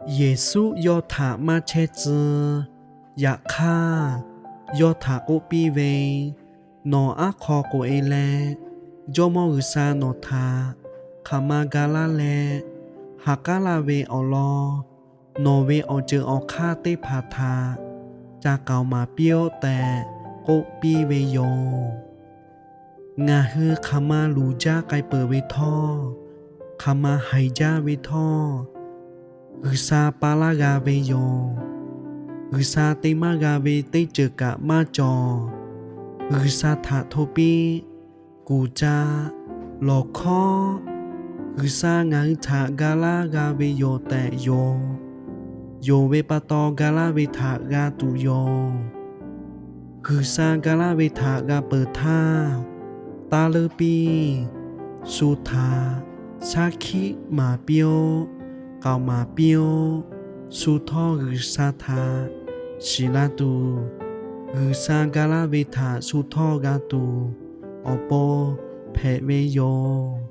Yeˍsuˆ yawˇ htaꞈ maˇ chehˇ tcuh. Yaꞈ hk'aˇ, yawˇ htaꞈ k'oˆ piˇ ve, Nawˬ aˉ hk'aw k'oꞈ e leh, Jawˇmawˇ G'uiˬsha nawˬ htaꞈ hk'aˬ ma ga laˇ leh, ha k'aˉ laˇ ve awˬ lawn, nawˬ ve awˬ ceuˬ awˬ hk'aˇ teˇ hpaˍ htaꞈ ca k'aoˍ maˍ piˇ-oˆ tehꞈ k'oˆ piˇ ve yoˬ. Ngaˬ hui hk'aˬ ma luˬ jaˇ k'ai peuˬ ve htawˇ, hk'aˬ ma haiˬ jaˇ ve htawˇ, G'uiˬsha pa laˇ g'a ve yoˬ. G'uiˬsha te maˇ g'a ve teˇ ceuˬ kaꞈ maˇ cawˬ. G'uiˬsha htaꞈ hto piˇ, kuˬ caˇ, lawˬ hkawˉ. G'uiˬsha ngaˬ hui htaꞈ ga laˇ g'a ve yoˬ tehꞈ yonˍ. Yonˍ ve pa taw ga laˇ ve htaꞈ g'a tuˬ yoˬ. G'uiˬsha ga laˇ ve htaꞈ g'a peuˬ htaˇ, taˇ leuˉ piˇ. Shu htaꞈ shaˉ hkiˆ maˍ piˇ-oˆ, k'aoˍ maˍ piˇ-oˆ. Shu htawˇ G'uiˬsha htaꞈ shiˍ la tuˬ, G'uiˬsha ga laˇ ve htaꞈ shu htawˇ g'a tuˬ, awˬ pon hpehꞈ ve yoˬ.